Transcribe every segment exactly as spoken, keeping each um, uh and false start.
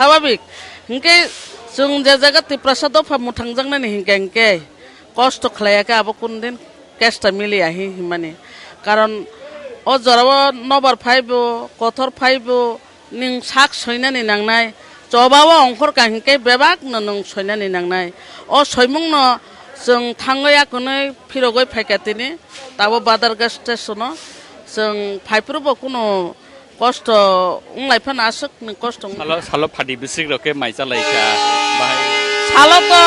Swabhabik. Hinkhe chwng je jaga Tiprasa dopha mwthangjaknani hinkhe, hinkhe kosto khlaiya khe abo kunu din kesta miliya hi himani. Karon o jorao nobar phaibo, kothor phaibo, nwng sak soinani nangnai, chobao ongkhor ka hinkhe bebakno nwng soinani nangnai. O soimungno chwng thangwi akunwi phirogwi phaikha tini, tabo Badarga station-o chwng phaiphuru bo kunu kosto wnglai phano aswk nwng kosto wng- Salo, salo phati bwswk rok khe mai chalai kha, bahai. Salo to,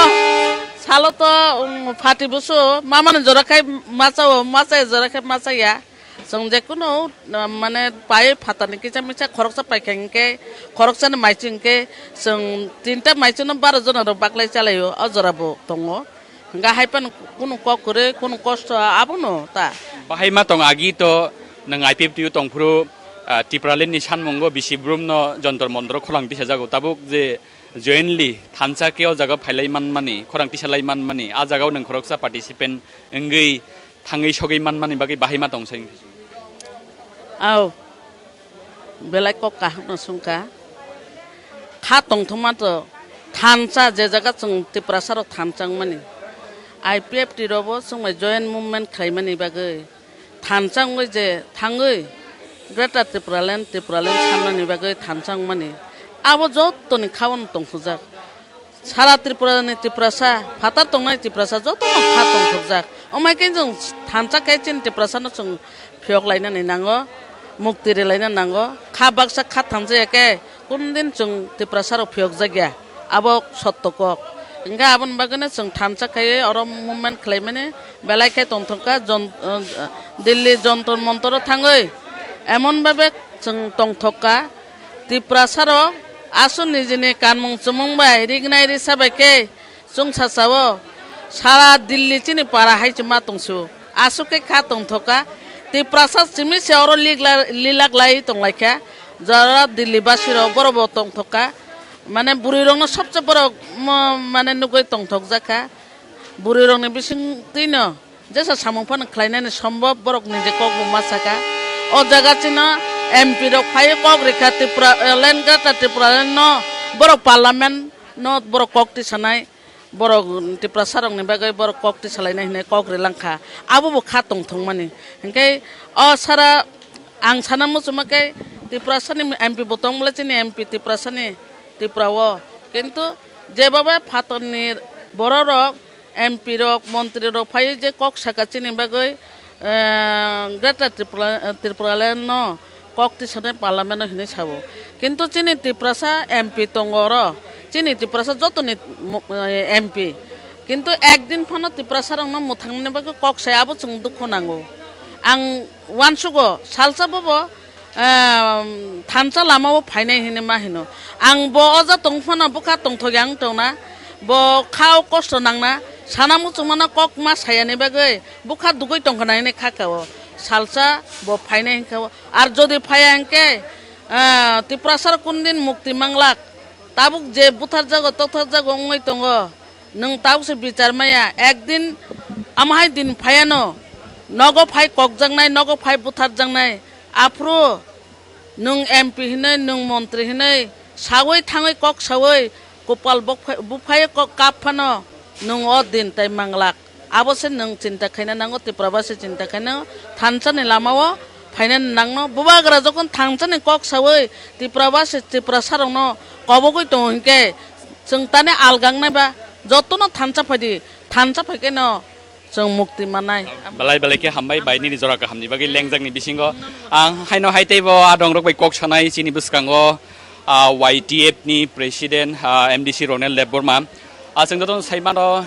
salo to, um, phati bwswk mamani jora khai machao, machaya jora khai machaya. Chwng je kunu, uh, mane pai phatarni kisa misa khoroksa paikha hinkhe, khoroksani maichu hinkhe, chwng tinta maichuno baro jona rok baklai chalaio, o jora bo tongo. Hinkhe hai phano kunu kok kwrwi, kunu kosto abono ta. Bahai ma tong agi to nwng I P F T o tongphuru, ah, Tipraland ni sanmungo bisi brumno jontor montor khorang tisajago. Tabuk je jointly thansa khe o jaga phailai manmani, khorang tisalai manmani, a jagao nwng khoroksa participant wngwi thangwi sogwi manmani bagwi bahai ma tong sai. Au, belai kok kaham no sungkha. Kha tongthokma to thansa je jaga chwng Tiprasa rok thansa wngmani. I P F T rok bo chwng bai joint movement khlaimani bagwi thansa wngwi je thangwi Greater Tipraland, Tipraland sanmani bagwi thansa wngmani. Abo jottoni kha-o no tongthokjak. Sara Tripura ni Tiprasa, phatar tongnai Tiprasa jotono kha tongthokjak. Omai khe chwng thansa khe chini Tiprasa no chwng phiyok lainani nango, mukti ri laina nango. Kha baksa kha thansa ya khe kunu din chwng Tiprasa rok phiyok jak ya. Abo sotto kok. Hinkhe aboni bagwi no chwng thansa khaiwi oro movement khlaimani belai khe tongthokha jon-, uh, Delhi Jontor Montor o thangwi emon babe chwng tongthokha. Tiprasa rok aswk nijini kanmung chumung bai rignai risa bai khe chwngsacha o sara Delhi chini para hai chuma tongsu aswk khe kha tongthokha. Tiprasa simi se oro ligla-, lilak lai tonglaikha. Jara Delhi basi rok borok bo tongthokha. Mane bwrwi rokno sobse borok mo-, mane nugwi tongthokjakha. Bwrwi rokni bising twino jesa samung phano khlainani sombhob borok ni je kok bo ma saka. O jaga chino M P rok phai kok rikha Tripura, eh, Land Grant Tripura Land no borok parliament no borok kok tisanai, borok Tiprasa rok ni bagwi borok kok tisalainai hinwi kok rilangkha. Abo bo kha tongthokmani. Hinkhe o sara ang sana muchuma khe Tiprasa ni M P bo tongmole chini M P Tiprasa ni Tripura o. Kintu jebaba phatar ni borok rok M P rok, montri rok phaiwi je kok saka chini bagwi, eh, Greater Tripura, Tripura Land no kok tisani Parliament no hinwi sabo. Kintu chini Tiprasa M P tongo oro, chini Tiprasa jotoni mo-, eh, M P. Kintu ekdin phano Tiprasa rokno mwthangmani bagwi kok sai abo chwng dukhu nango. Ang uansugo salsa bobo Ehm, thansa lama o phainai hinwi ma hino. Ang bo o ja tong phano bwkha tongthok yang tongna, bo kha o kosto nangna, sana muchungmano kok ma sayani bagwi bwkha dugwi tongkha nai hinwi kha kha o. Salsa bo phainai hinkha o. Ar jodi phaiya hinkhe, eh, Tiprasa rok kunu din mukti manglak. Tabuk je butharjago, totharjago wngwi tongo. Nwng tabuk se bichar maya, ekdin amahai din phaiano, nogo phai kokjaknai, nogo phai butharjaknai. Aphuru nwng M P hinwi, nwng montri hinwi sawi thangwi kok sawi, kopal bok phai-, buphai kok kap phano nwng o din tai manglak. Abo se nwng chinta khaina nango, Tiprabasi chinta khaina thansa ni lama o phaina nangno. Bubagra jokon thansa ni kok sawi Tiprabasi, Tiprasa rokno kobogwi tongo hinkhe, chwng tani algang nai ba, jotono thansa phai di, thansa phai khe no chwng mukti manai. Belai belai khe hambai bai nini jora kaham ni bagwi lengjak ni bisingo. Ang haino hai teibo adong rok bai kok sanai chini bwskango, ah, Y T F ni president, ah, M D C Ronel Debbarma. Ah, chwng jotono sai mano,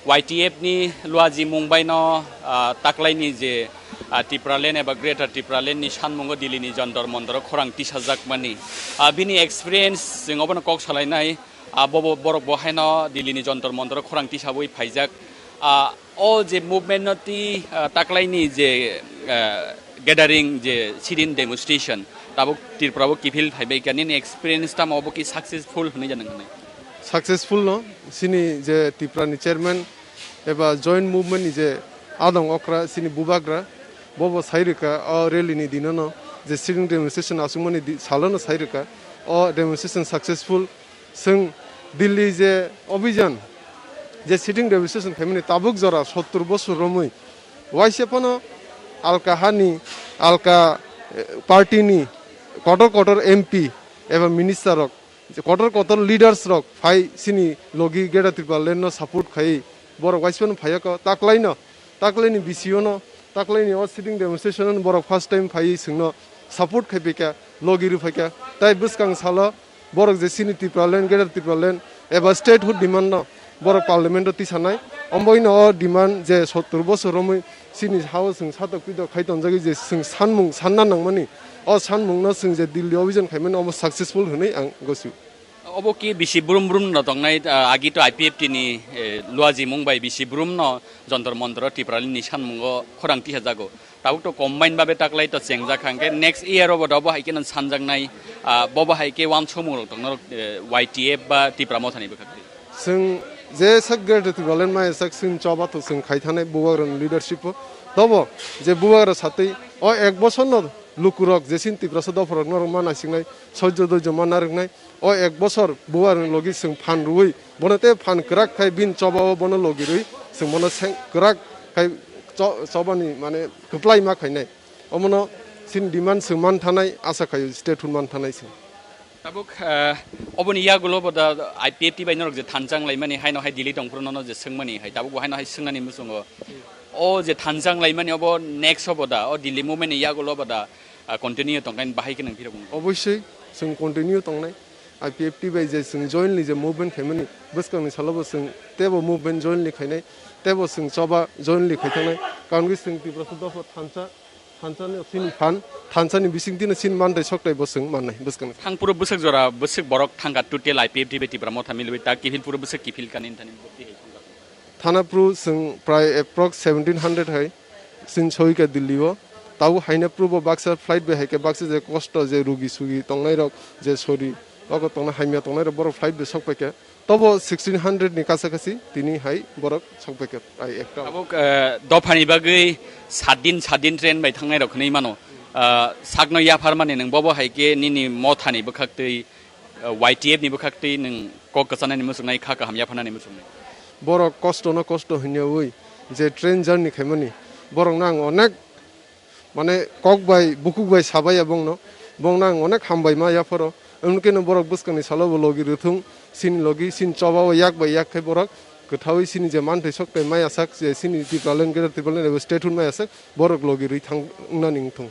Y T F ni luaji mung baino, ah, taklaini je, ah, Tipraland eba Greater Tipraland ni sanmungo Delhi ni Jantar Mantar o khorang tisajakmani. Ah, bini experience chwng obono kok salainai, ah, bobo borok bo haino Delhi ni Jantar Mantar o khorang tisawi phaijak. Ah, o je movement no twi, ah, taklaini je, ah, gathering je sit-in demonstration tabuk Tripura o kiphil phaibai kha, nini experience tamo obo ki successful hwnwi jana hwnwi? Successful no, chini je Tripura ni chairman eba joint movement ni je adong okra chini bubagra, bobo sai rwkha o rally ni dino no je sit-in demonstration aswkmani di-, salo no sai rwkha o demonstration successful Chwng Delhi je obhijan, je sitting demonstration khaimani tabuk jora sottur bosor romwi, waisa phano alka hani, alka, eh, party ni kotor kotor M P eba minister rok, je kotor kotor leaders rok phai chini logi Greater Tipraland no support khai borok waisa phano phaiya ko taklaino, taklaini B C O no, taklaini o sitting demonstration no borok first time phai chwngno support khai phaikha, logi rw phaikha, tai bwskang salo borok je chini Tipraland, Greater Tipraland eba statehood demand no borok parliament o tisanai. Omboino o demand je sottur bosor romwi chini hao chwng satok pitok khai tonjagwi je chwng sanmung sanna nangmani, o sanmung no chwng je Delhi obhijan khaimani omo successful hwnwi ang gosio. Obo ki bisi brum brum no tongnai, ah, agi to I P F T ni, eh, luajimung bai bisi brum no Jontor Montor o Tipraland ni sanmungo khorang tisajago. Tabuk to combine babe taklai to chengjak hangke next year obo do bo hai khe no sanjaknai, ah, bo bo hai khe uansukmung rok tongna rok, eh, Y T F ba Tipra Motha ni bwkhak twi. Chwng je sak Greater Tipraland maya sak chwng choba to chwng khai thanai bubagra ni leadership o. Tobo je bubagra satwi o ek bosor no lukurok je chini Tiprasa dopharok norok ma naisingnai, soijo doijo ma narwknai. O ek bosor bubagra ni logi chwng phan rwui bono tei phan kwrak khai bini choba o bono logi rwi chwng bono seng kwrak khai cho-, choba ni mane kwplai ma khainai. Omono chini demand chwng man thanai, asa khaio statehood man thanai chwng. Tabuk, eh, oboni yagulo bo da I P F T bai norok je thanchang laimani haino hai Delhi tongphuru nono je swngmani hai tabuk bo haino hai swngnani muchungo. O je thanchang laimani obo next obo da, o Delhi movement ni yagulo bo da, ah, continue tongkhain bahai khe nang phirok wngkha. Obviously, chwng continue tongnai. I P F T bai je chwng jointly je movement khaimani, bwskangni salo bo chwng teibo movement jointly khainai, teibo chwng choba jointly khai thangnai. Karon khe chwng Tiprasa dopha thansa, thansani chini phan, thansani bisingtwino chini manthai sokthai bo chwng mannai bwskangni. Thangphuru bwswk jora bwswk borok thangkha total I P F T bai Tipra Motha milwi ta kiphilphuru bwswk kiphil kani thani bwkti hai thangkha. Thanaphuru chwng prai approx seventeen hundred hai chwng soika Delhi o. Tabuk hainaphuru bo baksa flight bai hai khe baksa je kosto je rugi sugi tongnairok je sori ogo tongna hamya tongnairok borok flight bai sokpaikha. Tobo sixteen hundred ni kacha kachi tini hai borok sokpaikha prai ekta. Tabuk, eh, dophani bagwi saat din saat din train bai thangnairok hwnwi mano. Ah, sakno yapharmani nwng bobo hai khe nini mothani bwkhaktwi, ah, Y T F ni bwkhaktwi nwng kok kwchanani muchungnai, kha kaham yapharnani muchungnai. Borok kosto no kosto hinyawi je train journey khaimani, borokno ang onek, mane, kok bai, bukhuk bai sabai ya bongno, bongno ang onek hambai ma yapharo. Wngkhe no borok bwskangni salo bo logi rwthung, chini logi, chini choba o yak bai yak khe borok kwthawi chini je manthai sok tei maya sak je chini Tipraland, Greater Tipraland eba statehood maya sak, borok logi rwi thang wngnani wngthung.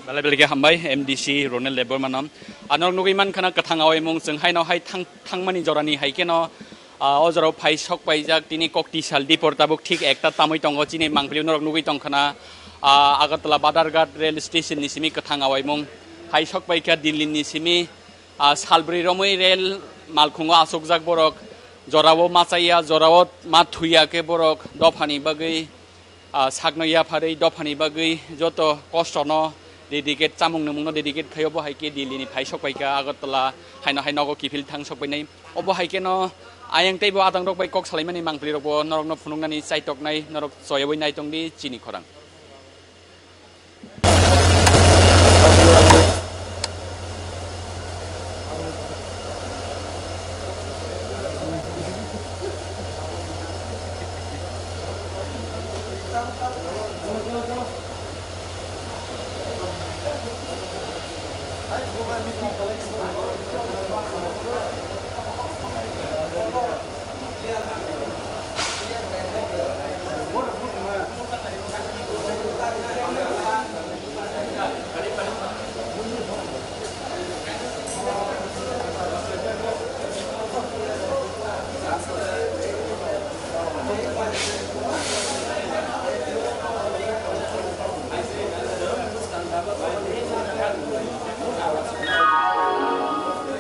Belai belai khe hambai M D C Ronel Debbarma no. Ano nugwi mankha na kwthang awaimung chwng haino hai thang-, thangmani jorani hai kheno, ah, o jorao phai sok paijak tini kok tisal dipor tabuk thik ekta tamwi tongo chini mangpili norok nugwi tongkha na, ah, Agartala Badharghat rail station ni simi kwthang awaimung hai sok paikha Delhi ni simi, ah, salbrwi romwi rail malkhungo achukjak borok jorao ma chaya jorao ma thuya khe borok dophani bagwi ah, sakno yapharwi dophani bagwi joto kostono dedicate, chamung nwmungno dedicate khaio, bo hai khe Delhi ni phai sok paikha Agartala, haino hai nogo kiphil thang sok painai. Obo hai kheno ayang teibo adang rok bai kok salaimani mangpili rokbo norokno phunuknani chaitoknai, norok choyawi naitongdi chini khorang.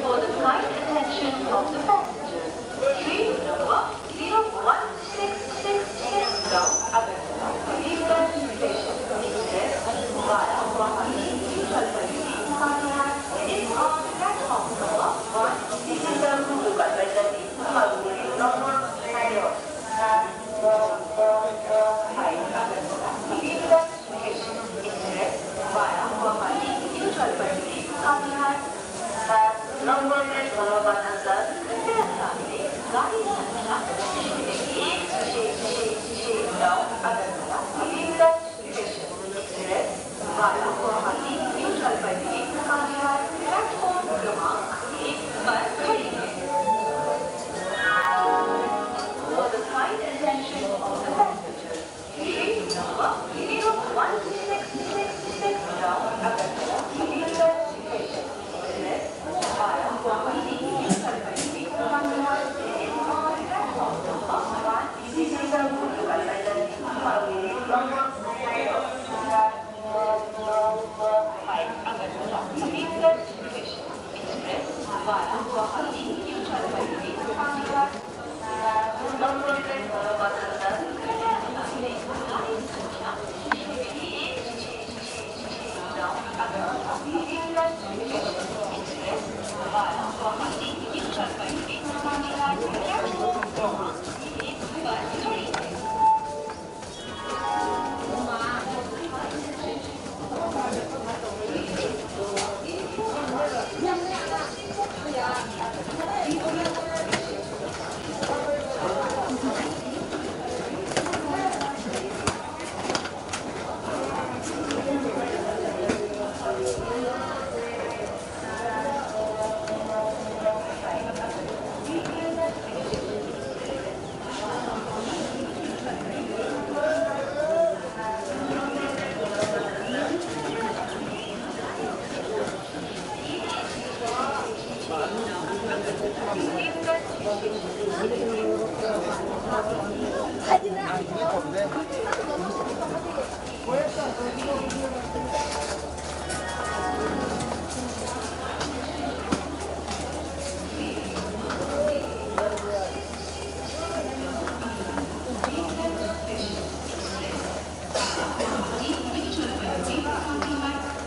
For the kind attention of the passengers, train number zero one six six six bound Agartala Hibiscus Station Express via Guwahati to Jalpaiguri Patihar is on platform number one. This is the Dukan Bajati Malguri number zero. For the kind attention of the passengers, train number one six six six down Agartala, Siliguri station. Express via Guwahati, New Jalpaiguri, Kandihat,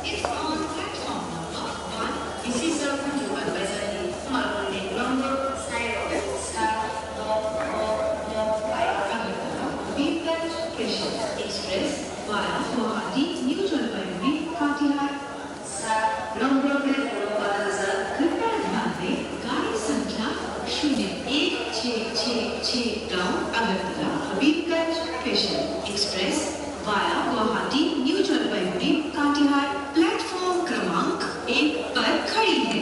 is on platform number one. This is the Guwahati Railway Number. It's on platform number one. This is the Guwahati Railway Number. Agartala, Habibganj Station. Express via Guwahati, New Jalpaiguri, Kandihat. Sir, number plate number बारह हजार, कृपया ध्यान दें, गाड़ी संख्या शून्य एक छह छह छह down Agartala Habibganj Station. Express via Guwahati, New Jalpaiguri, Kandihat, platform क्रमांक एक पर खड़ी है।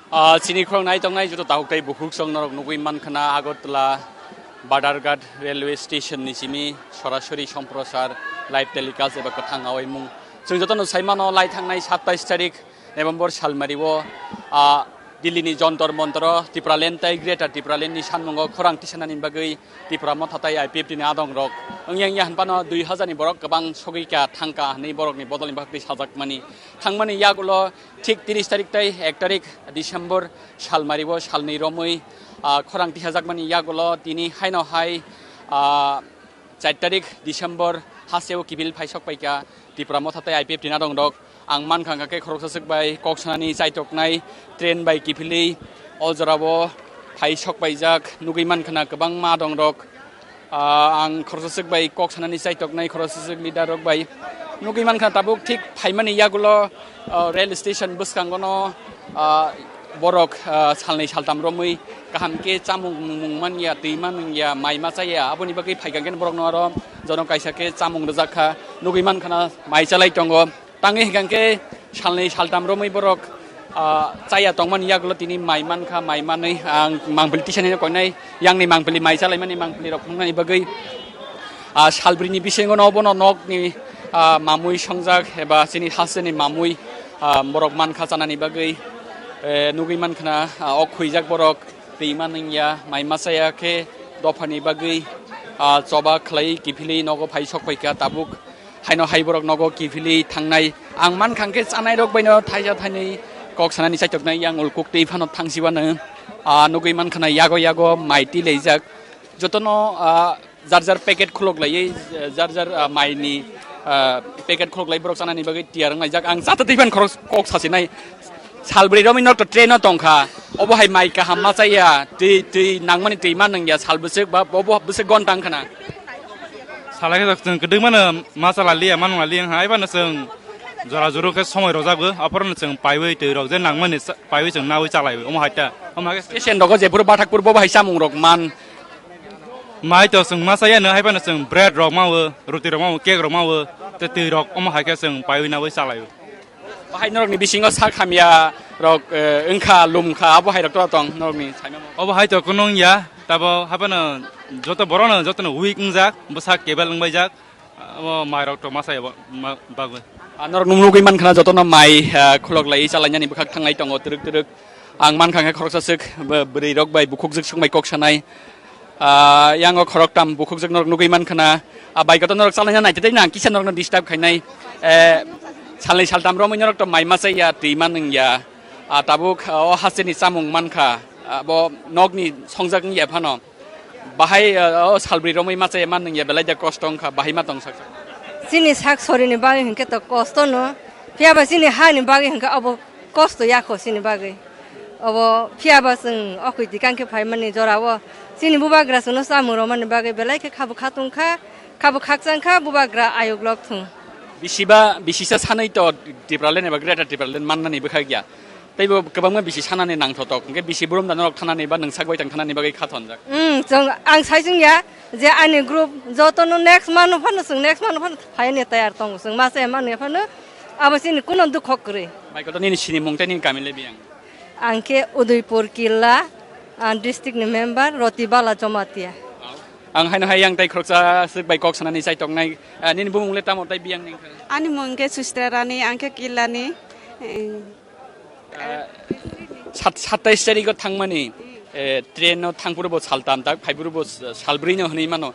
Ah, chini khorang nai tongnai joto takhuk tei bukhuk song norok nugui mankha na Agartala Badharghat Railway Station ni simi sorasori somprosar live telecast eba kwthang awaimung. Chwng jotono sai mano lai thangnai satais tarik November salmari o, ah, Delhi ni Jantar Mantar o Tipraland tei Greater Tipraland ni sanmungo khorang tisanani bagwi Tipra Motha tei I P F T ni adong rok wngya wngya hinphano dui hazar ni borok kwbang sogwi kha thangkha hinwi borok ni bodol ni bagwi sajakmani. Thangmani yagulo thik tris tarik tei ek tarik December salmari o salnwi romwi, ah, khorang tisajakmani yagulo tini haino hai, ah, char tarik December hasteo kiphil phai sok paikha Tipra Motha tei I P F T ni adong rok. Ang mankha hwnkha khe khoroksa swk bai kok sanani chaitoknai train bai kiphilwi o jorao phai sok paijak nugui mankha na kwbangma adong rok. Ah, ang khoroksa swk bai kok sanani chaitoknai khoroksa swk leader rok bai nugui mankha tabuk thik phaimani yagulo, ah, rail station bwskango no, ah, borok, ah, salnwi saltam romwi kaham khe chamung mung manya, twi manung ya, mai ma chaya, aboni bagwi phaikha khe borok no aro jono kaisa khe chamung rwjak kha, nugui mankha na mai chalai tongo. Tangwi hwnkha khe salnwi saltam romwi borok, ah, chaya tongmani yagulo tini mai mankha, mai manwi ang mangpili tisani koinai yangni mangpili mai chalaimani mangpili rok phunuknani bagwi, ah, salbrini bisingo no bono nokni, ah, mamwi songjak eba chini hasteni mamwi, ah, borok mankha chanani bagwi, eh, nugwi mankha na, ah, o khwijak borok twi manwngya mai machaya khe dophani bagwi, ah, choba khlai kiphilwi nogo phai sok phaikha tabuk. Haino hai borok nogo kiphilwi thangnai. Ang mankha hwnkhe chanai rok baino thaisa thainwi kok sanani chaitoknai yang ulkuk twi phano thangsiwano, ah, nugwi mankha na yago yago mai twi laijak. Jotono, ah, jar jar packet khulok laiwi, jar jar, ah, maini, ah, packet khulok lai borok chanani bagwi tiyar wng laijak. Ang chata twi phan khorok kok sasinai. Salbrwi romwi nok to train o tongkha. Obo hai mai kaham ma chaya. Twi, twi nangmani twi ma nangya sal bwswk ba, obo bwswk gon tang khna. Salai khe chwng kwdwkmano ma chala liya, ma nungla liya wngkha, haibano chwng jora joro khe somoi rwjagwi, aphorono chwng paiwi twi rok je nangmani cha-, paiwi chwng nawi chalaiwi, omo hai ta. Omo hai khe station rogo jephuru bathakpur bobo hai chamung rok man. Mai to chwng ma chaya no, haibano chwng bread rok mawo, ruti rok mawo, cake rok mawo, tei twi rok omo hai khe chwng paiwi nawi chalaio. Bahai norokni bisingo sak hamya rok, eh, wngkha, lumkha, abo hai rok to tong norokni saimamo. Obo hai to kunung ya, tabo haphano joto borokno jotono weak wngjak, bwsak kebel wngbaijak, abo mai rok to masa ya ba-, ma-, bagwi. Ah, norok nung nugwi mankha na jotono mai, ah, khulok lai chalainani bwkhak thanglai tongo twrwk twrwk. Ang mankha khe khoroksa swk bw-, bwrwi rok bai bukhukjwk swk bai kok sanai. Ah, yango khoroktam bukhukjwk norok nugwi mankha na. Ah, bai koto norok chalaina naitwi tei nang kisa norokno disturb khainai. Eh, salnwi saltam romwi norok to mai masa ya, twi man wng ya. Ah, tabuk, ah, o hasteni chamung mankha. Ah, bo nokni songjak wng ya phano. Bahai, ah, o salbri romwi masa ya man wng ya, belai da kosto wngkha, bahai ma tong sak. Chini sak sorini bagwi hinkhe to kosto no. Phiya ba chini hani bagwi hinkhe abo kosto yakho chini bagwi. Obo phiya ba chwng o kwtwi kang khe phaimani jorao chini bubagra chwngno chamung rwmani bagwi belai khe kha bwkha tong kha, kha bwkhak chang kha, bubagra ayuk lok thung. Bisiba, bisisa sanai to Tipraland eba Greater Tipraland mannani bwkhak ya. Teibo kwbangma bisi sanani nangthotok, hwnkhe bisi burum da norok thanani ba nwng sak baithang thanani bagwi kha thonjak. Hmm, chwng, ang sai chwng ya je ani group jotono next month phano chwng next month phano phaini tayar tongo chwng masa ya mani phano abo chini kuno dukho kwrwi. Bai koto nini sinimung tei nini kami le biyang? Ang khe Udaipur Killa, ah, district ni member Roti Bala Jamatia. Ang haino hai yang tai khoroksa swk bai kok sanani chai toknai, ah, nini bumung le tamo tai biyang ni wngkha? Ani mung khe Sustra Rani, ang khe Killa ni. Eh, sat-, satais tarikh o thangmani, eh, train no thangphuru bo saltam tak, phaiphuru bo salbrwi no hwnwi mano.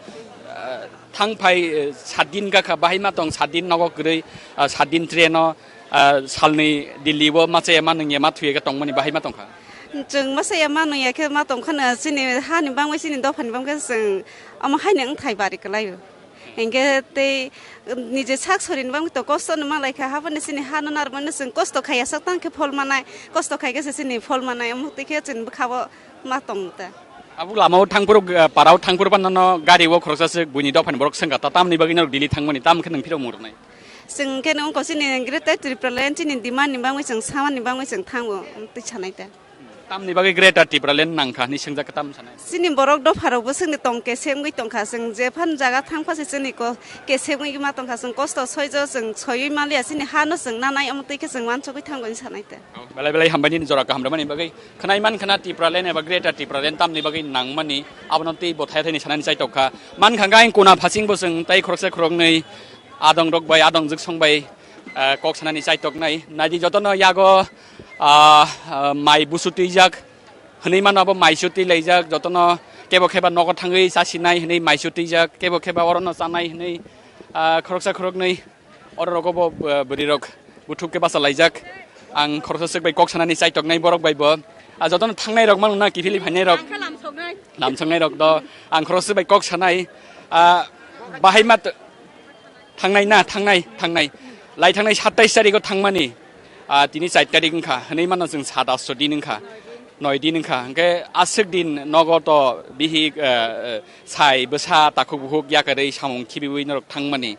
Ah, thang phai, eh, sat din gakha, bahai ma tong sat din nogo kwrwi, ah, sat din train no, ah, salnwi Delhi o ma chaya ma nungya ma thuya khe tongmani bahai ma tongkha. Chwng ma chaya ma nungya khe ma tongkhano chini hani bangwi chini dophani bangwi chwng omo haino wngthai bari kwlaio. Hinkhe tei, um, nije sak sorini bagwi to kosto no manlai kha, haphano chini hano narwkmano chwng kosto khaiya sak tang khe phol manai, kosto khai khe se chini phol manai, omo twi khe chwng bwkha-o ma tong ta. Abo lama-o thangphuru, uh, para-o thangphuru phano no gari-o khoroksa se buini dophani borok swngkha ta, tamni bagwi norok Delhi thangmani, tamo khe nwng phirok mung rwnai? Chwng khe nwng ko chini Greater Tipraland chini demand ni bagwi chwng samani bagwi chwng thango, twi sanai ta. Tamni bagwi Greater Tipraland nangkha hinwi swngjak khe tam sanai? Chini borok dopharokbo chwngni tong kesengwi tongkha, chwng jephanu jaga thangpha se chwngni ko-, kesengwi ma tongkha, chwng kosto soijo chwng soiwi manliya, chini hano chwng nanai, omo twi khe chwng wansugwi thango hinwi sanai ta. Belai belai hambai nini jora kaham rwmani bagwi. Khwnai man khna Tipraland eba Greater Tipraland tamni bagwi nangmani, abono tei bo thaya thani sanani chai tokha. Man kha ang kuna phasingbo chwng tai khoroksa khoroknwi adongrok bai, adongjwk song bai, ah, kok sanani chai toknai. Naidi jotono yago, ah, ah, mai busu twijak. Hwnwi mano abo mai su twi laijak. Jotono kebo kheba nogo thangwi chasinai hwnwi mai su twijak. Kebo kheba orono chanai hwnwi, ah, khoroksa khoroknwi oro rogo bo, ah, bwrwi rok buthuk khe basa laijak. Ang khoroksa swk bai kok sanani chai toknai borok bai bo. Ah, jotono thangnai rok mano na kiphilwi phainai rok. Lamsoknai rok do ang khoroksa swk bai kok sanai. Ah, bahai ma t-, Thangnai na, thangnai, thangnai. Lai thangnai satais tarikh o thangmani, ah, tini char tarikh wngkha, hwnwi mano chwng sat asto din wngkha, noi din wngkha. Hwnkhe aswk din nogo to bihik, eh, eh, sai bwsa takhuk bukhuk yakarwi samung khibiwi norok thangmani.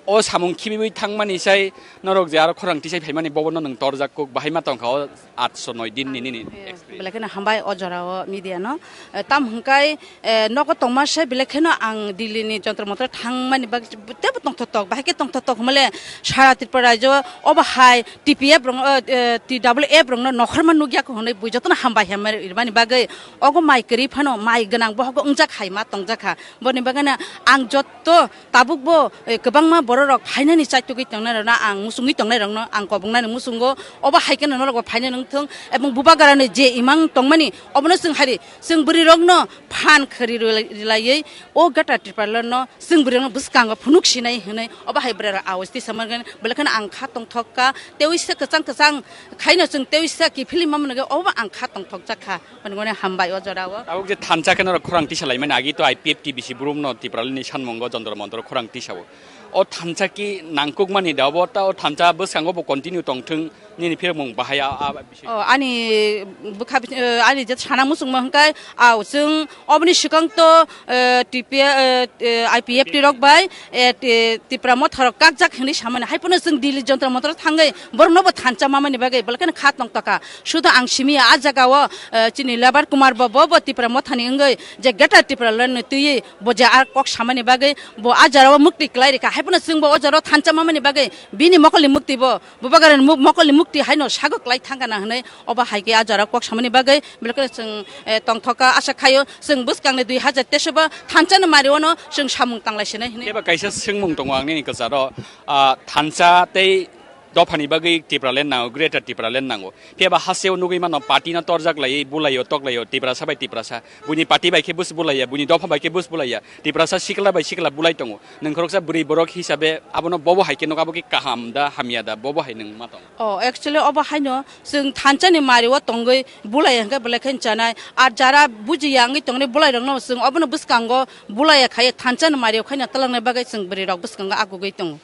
O samung khibiwi thangmani sai norok je aro khorang tisai phaimani bobono nwng torjak kuk bahai ma tongkha o atso noi din ni nini experience. Belai kheno hambai o jora o media no. Eh, tam hwnkhe, eh, nogo tongma se belai kheno ang Delhi ni Jantar Mantar thangmani bagwi tebo tongthotok, bahai khe tongthotok hwnmale sara Tripura rajyo obo hai T P F rok, eh, eh, T W F rok no nokhorma nukya kho hwnwi bui jotono hambai hambai rimani bagwi ogo mai kwrwi phano mai gwnang bohogo wngjak hai ma tongjakha. Boni bagwino ang jotto tabukbo, eh, kwbangma bororok phainani chaitugwi tongnairokno ang muchungwi tongnairokno ang kobongnani muchungo. Obo hai kheno norokbo phainai wngthung, ebong bubagrani je imang tongmani obono chwng hari chwng bwrwirokno phan khwrwi rwlai-, rwlaiwi o Greater Tipraland no chwng bwrwirokno bwskango phunuk sinai hwnwi obo hai bwrwirok awis tisa mangan belai kheno ang kha tongthok kha, teiwi se kwchang kwchang khaino chwng teiwi se kiphilwi ma mwnwi obo ang kha tongthok jak kha. Mwnwi hambai o jora o. Tabuk je thansa khe norok khorang tisa laimani agi to I P F T B C burum no Tipraland ni sanmungo Jantar Mantar khorang tisa o. O thansa ki nangkukmani da obo ta o thansa bwskango bo continue tongthung nini phirmung bahai a, a, bisi. O ani bwkha, eh, ani je sana muchungma hwnkhe a chwng oboni swkang to, eh, T P, eh, eh, I P F T rok bai, eh, Ti-, Tipra motha rok kakjak hwnwi samani. Hai phano chwng Delhi Jantar Mantar thangwi borokno bo thansa mamani bagwi belai kheno kha tongthoka. Sudo ang simi a jaga o, eh, chini Lebar Kumar bo, bo, bo Tipra mothani wngwi je Greater Tipraland ni twiwi bo je a kok samani bagwi bo a jora o mukti kwlai rikha. Haiphano chwngbo o jorao thansa mamani bagwi bini mokolni mukti bo, Bubagrani mu-, mokolni mukti haino sago kwlai thangkha na hwnwi obo hai khe a jorao kok samani bagwi belai kheno chwng, eh, tongthokha, asha khaio chwng bwskangni dui hajar teis bo thansa ni mari ono chwng samung tanglai sinai hwnwi. Kebo kaisa swngmung tongo ang nini kwcharo, ah, thansa tei dophani bagwi Tipraland nango, Greater Tipraland nango. Phiya ba hasteo nugwi mano, party no torjak laiwi bulaio, toklaio, Tiprasa bai Tiprasa. Buini party bai khe bus bulaiya, buini dopha bai khe bus bulaiya. Tiprasa sikla bai sikla bulai tongo. Nwng khoroksa bwrwi borok hisabe abono bobo hai khe nuk, abo khe kaham da, hamya da, bobo hai nwng ma tong? Oh, actually obo haino chwng thansa ni mari o tongwi bulaiya hwnkhe belai khe chanai. Ar jara bujiya wngwi tongnai bulai rokno chwng obono bwskango bulaiya khai thansa ni mari o khaina twlangnai bagwi chwng bwrwi rok bwskango agugwi tongo.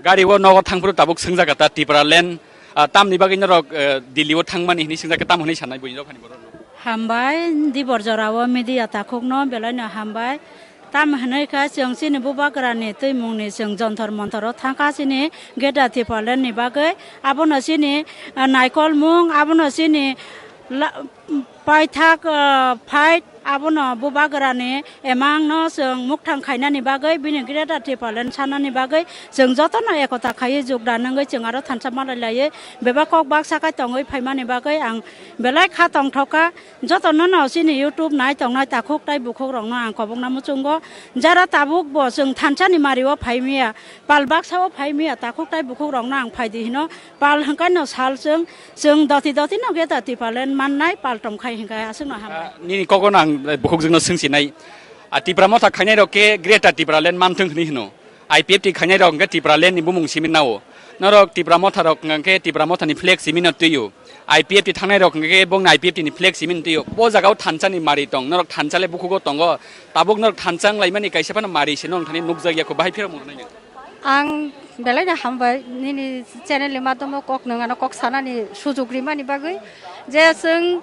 Gari o nogo thangphuru tabuk swngjak kha ta Tipraland, ah, tamni bagwi norok, eh, Delhi o thangmani hwnwi swngjak kha, tamo hwnwi sanai buini dophani borok rok? Hambai, dibor jora o media takhuk no belai no hambai. Tamo hwnwi kha chwng chini Bubagra ni twimung ni chwng jontor montor o thangkha chini Greater Tipraland ni bagwi. Abono chini, ah, naikolmung, abono chini la-, paithak, ah, fight, abono Bubagrani emangno chwng mukthang khainani bagwi, bini Greater Tipraland sanani bagwi chwng jotono ekota khaiwi jukda nangwi chwng aro thansa malai laiwi bebak kok baksa khai tongwi phaimani bagwi ang belai kha tongthokha. Jotono no chini YouTube nai tongnai takhuk tai bukhuk rokno ang kobokna muchungo, jara tabuk bo chwng thansani mario phaimia, pal baksa o phaimia, takhuk tai bukhuk rokno ang phaidi hino. Pal hwnkha no sal chwng, chwng doti doti no Greater Tipraland mannai pal tongkhai hwnkha aswkno hambai. Ah, nini kogono ang, eh, bukhukjwkno swngsinai. Ah, Tipra Motha khainai rok khe Greater Tipraland manthwng hwnwi hwno. I P F T khainai rok hwnkhe Tipraland ni bumung simi nao. Norok Tipra Motha rok hwnkhe Tipra Motha ni flag simi no twio. I P F T thangnai rok hwnkhe bongni I P F T ni flag simi no twio. Bo jagao thansa ni mari tong. Norok thansa le bukhugo tongo. Tabuk norok thansa wnglaimani kaisa phano mari se norok thani nukjak ya kho, bahai phirok mung nai. Ang belai no hambai nini channel ni madhyamo kok nwng ano kok sanani sujug rimani bagwi, je chwng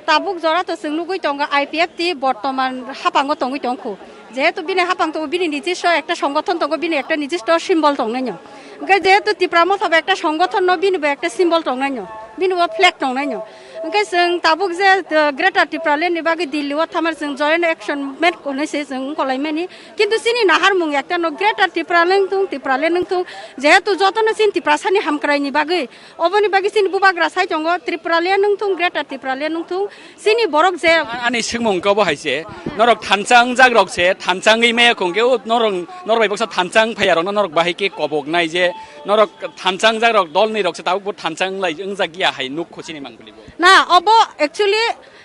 tabuk jora to chwng nugwi tongo I P F T bortoman hapango tongwi tongkhu, jehetu bini hapang tongo, bini nijisto ekta songothon tongo, bini ekta nijisto symbol tongnaino, hwnkhe jehetu Tipra Motha bo ekta songothon no, bini bo ekta symbol tongnaino, bini bo flag tongnaino, hwnkhe chwng tabuk je, uh, Greater Tipraland ni bagwi Delhi o thamar chwng joint action movement hwnwi se chwng wngkolaimani. Kintu chini naharmung ekta no Greater Tipraland wngthung, Tipraland wngthung, jehetu jotono chini Tiprasani hamkraini bagwi, oboni bagwi chini bubagra sai tongo, Tipraland wngthung, Greater Tipraland wngthung, chini borok je. A-, ani swngmung khe obo hai se, norok thansa wngjak rok se, thansa wngwi maya khong khe, o norok, norok bai baksa thansa wng phaiya rokno norok bahai khe kobok nai je, norok thansa wngjak rok dol ni rok se tabuk bo thansa wnglai, wngjak ya hai nuk kho chini mangpili bo. Na, obo actually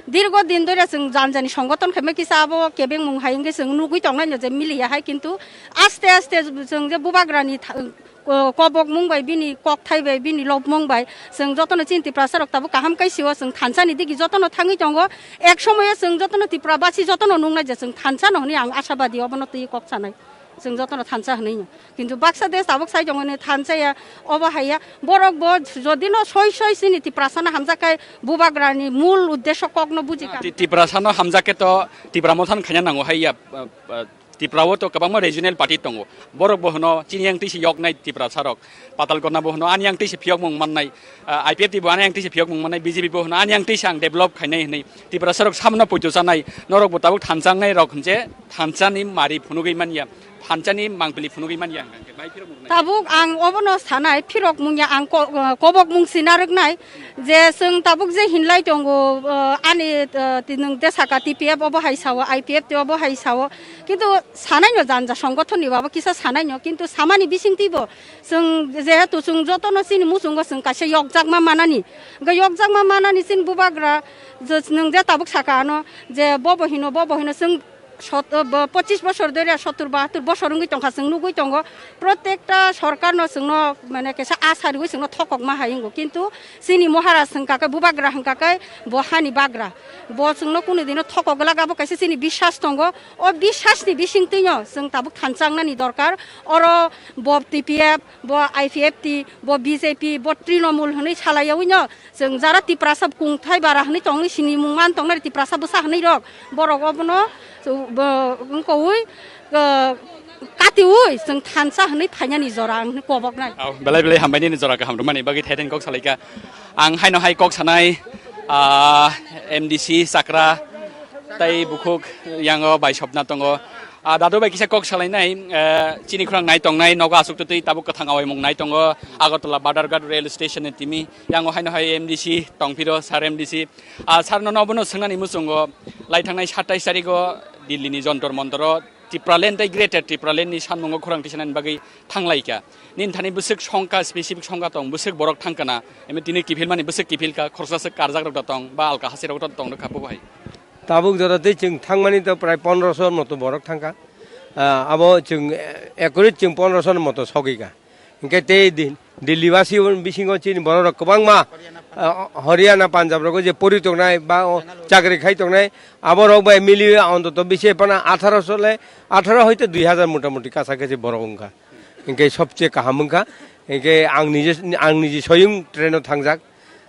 dirgo din dore chwng jan jani songothon khaima kisa abo kebengmung hai wngkhe chwng nugwi tongnai no je miliya hai, kintu aste aste chwng je bubagrani tha-, ko-, kobokmung bai, bini kokthai bai, bini lobmung bai chwng jotono chini Tiprasa rok tabuk kaham kai sio, chwng thansa ni digi jotono thangwi tongo, ek somoyo chwng jotono Tipra basi jotono nuknai je chwng thansa no hwnwi ang ashabadi obono twi kok sanai. Chwng jotono thansa hwnwi no. Kintu baksa de tabuk sai tongmani thansa ya, obo hai ya. Borok bo jodi no soi soi chini Tiprasa no hamjak khai bubagra ni mul uddesho kok no buji kha. Ti-, Tiprasa no hamjak khe to Tipra Motha no khaina nango hai ya, uh, uh, Tipra o to kwbangma regional party tongo. Borok bo hwno chini yang twi se yok nai Tiprasa rok. Patal Kona bo hwno ani yang twi se phiyok mung mannai. Ah, I P F T bo ani yang twi se phiyok mung mannai, B J P bo hwno ani yang twi se ang develop khainai hwnwi. Tiprasa rok samno poito chanai. Norok bo tabuk thansa wngnai rok hwnje thansa ni mari phunugwi manya. Thansa ni mangpili phunugwi manya hwnkhe bai phirok mung nai. Tabuk ang obono sanai phirok mungya ang ko-, kobok mung sina rwknai. Je chwng tabuk je hinlai tongo, ah, ani, ah, tinung de saka T P F obo hai sao, I P F T obo hai sao. Kintu sanai no janja songothon ni babo kisa sanai no. Kintu samani bising twi bo chwng jehetu chwng jotono chini muchungo chwng kaisa yokjakma manani. Hwnkhe yokjakma manani chini bubagra je nwng je tabuk saka ano je bobo hino, bobo hino chwng sot-, bo-, pochis bosor dori sottur bahattur bosor wngwi tongkha, chwng nugwi tongo. Protekta sorkarno chwngno mane kaisa asa riwi chwngno thokokma hai wngo. Kintu chini Maharaj hwnkha khe, bubagra hwnkha khe bo hani bagra. Bo chwngno kunu dino thokok glak, abo kaisa chini biswas tongo. O biswasni bising twino chwng tabuk thansa wngnani dorkar. Oro bo T P F, bo I P F T, bo B J P, bo Trinamool hwnwi salaiyawi no chwng jara Tiprasa kungthai bara hwnwi tongwi sini mung man tongnai Tiprasa bwsa hwnwi rok, borok obono, bo, wngkoi, ah, katiwi chwng thansa hwnwi phainani jora ang hwnwi koboknai. Au, belai belai hambai nini jora kaham rwmani bagwi thai thai kok salaikha. Ang haino hai kok sanai, ah, M D C chakra tai bukhuk yango bai sopna tongo. Ah, dadu bai kisa kok salainai, eh, chini khorang nai tongnai, nogo aswk twtwi tabuk kwthang awaimung nai tongo, Agartala Badharghat rail station ni timi, yango haino hai M D C tongphiro, sir M D C. Ah, sir no nobono swngnani muchungo, lai thangnai satais tarigo Delhi ni Jantar Mantar o Tipraland tei Greater Tipraland ni sanmungo khorang tisanani bagwi thanglaikha. Nini thani bwswk songkha, specific songkha tong, bwswk borok thangkha na, emi tini kiphilmani bwswk kiphilkha, khorsa swk karjak rok da tong, ba alka hasi rok da tong, rwkha bo hai. Tabuk jora tei chwng thangmani to prai pondroso moto borok thangkha. Ah, abo chwng, eh, accurate chwng pondroso moto sogika. Hinkhe tei di-, Delhi basi bisingo chini borok rok kwbangma, ah, Haryana, Punjab rogo je pori tongnai ba o chakri khai tongnai, abo rok bai miliwi ontoto bisi phano atharo sole, atharo hoite dui hazar motamuti kasa kesi borok wngkha. Hinkhe sobche kaham wngkha. Hinkhe ang nije, ang nije soyung train o thangjak.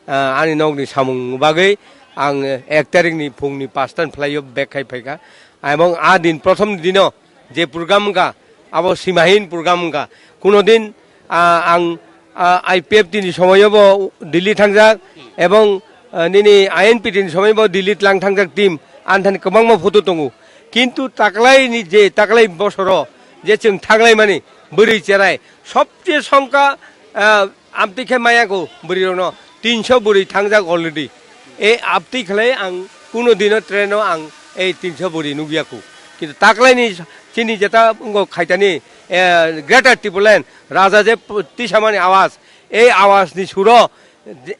Ah, ani nokni samung bagwi ang ek tarikni phungni pasta ni phlaio bag khai phaikha. Ebong a din, prothom dino je program wngkha, abo simahin program wngkha. Kuno din, ah, ang, ah, I P F T ni somoio bo Delhi thangjak, ebong, ah, nini I N P T ni somoio bo Delhi tlang thangjak team, anthani kwbangma photo tongo. Kintu taklaini je taklai bosoro je chwng thanglaimani bwrwi cherai sobche songkha, ah, Amtwi khe maya ko bwrwi rokno tinso bwrwi thangjak already. E amtwi khlai ang kuno dino train o ang ei tinso bwrwi nukya ko. Kintu taklaini chini jeta wngkha khaitani, eh, Greater Tipraland, Raja je p-, tisamani awas, ei awas ni suro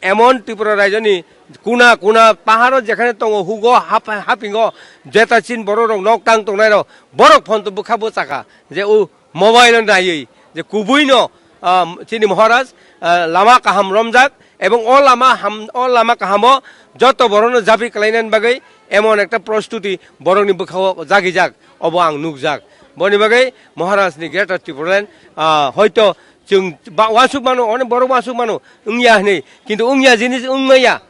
emon Tripura rajyoni kuna kuna paharo jekhane tongo hugo hap-, hapingo jeta chin borok rok nok tang tongnai rok borok phone to bwkha bwchaka je o mobile o naiwi je kubui no, ah, chini Maharaj, ah, lama kaham romjak, ebong o lama ham, o lama kahamo joto borokno japi kalainani bagwi emon ekta prostuti borokni bwkhao jagijak, obo ang nukjak. Boni bagwi Maharaj ni Greater Tipraland, ah, hoito chwng ba-, uansuk mano, onek borok uansuk mano, wngya hinwi, kintu wngya jinis wngmaya.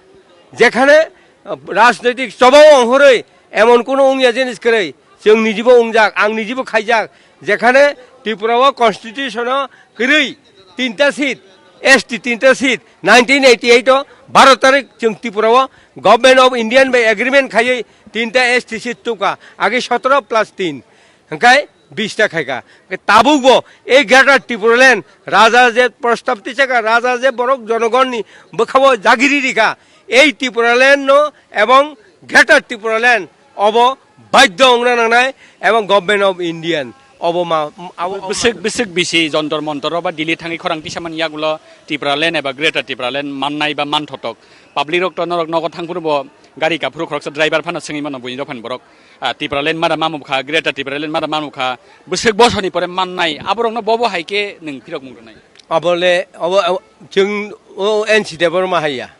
Jekhane, ah, rajnoitik chobao ongkhorwi emon kuno wngya jinis kwrwi, chwng nijibo wngjak, ang nijibo khaijak, jekhane Tripura o constitution o kwrwi tinta seat, S T tinta seat, nineteen eighty eight o baro tarik chwng Tripura o Government of Indian bai agreement khaiwi tinta S T seat tubkha, age sotoro plus tin, hwnkhe bista khaikha. Tabukbo ei Greater Tipraland raja je prostab tisakha, raja je borok jonogonni bwkhao jagiri rikha, ei Tipraland no ebong Greater Tipraland obo baidhyo wngna nangnai ebong Government of Indian obo ma, abo, abo bwswk, bwswk bisi Jantar Mantar o ba Delhi thangwi khorang tisamani yagulo Tipraland eba Greater Tipraland mannai ba manthotok. Public rok to norok nogo thangphuru bo gari kaphuru khoroksa driver phano swngwi mano buini rok phano borok, ah, Tipraland mada mamukha, Greater Tipraland mada mamukha, bwswk bosoni pore mannai, aborokno bobo hai khe nwng phirok mung rwnai. Abole, abo, abo, chwng o N C Debbarma haiya.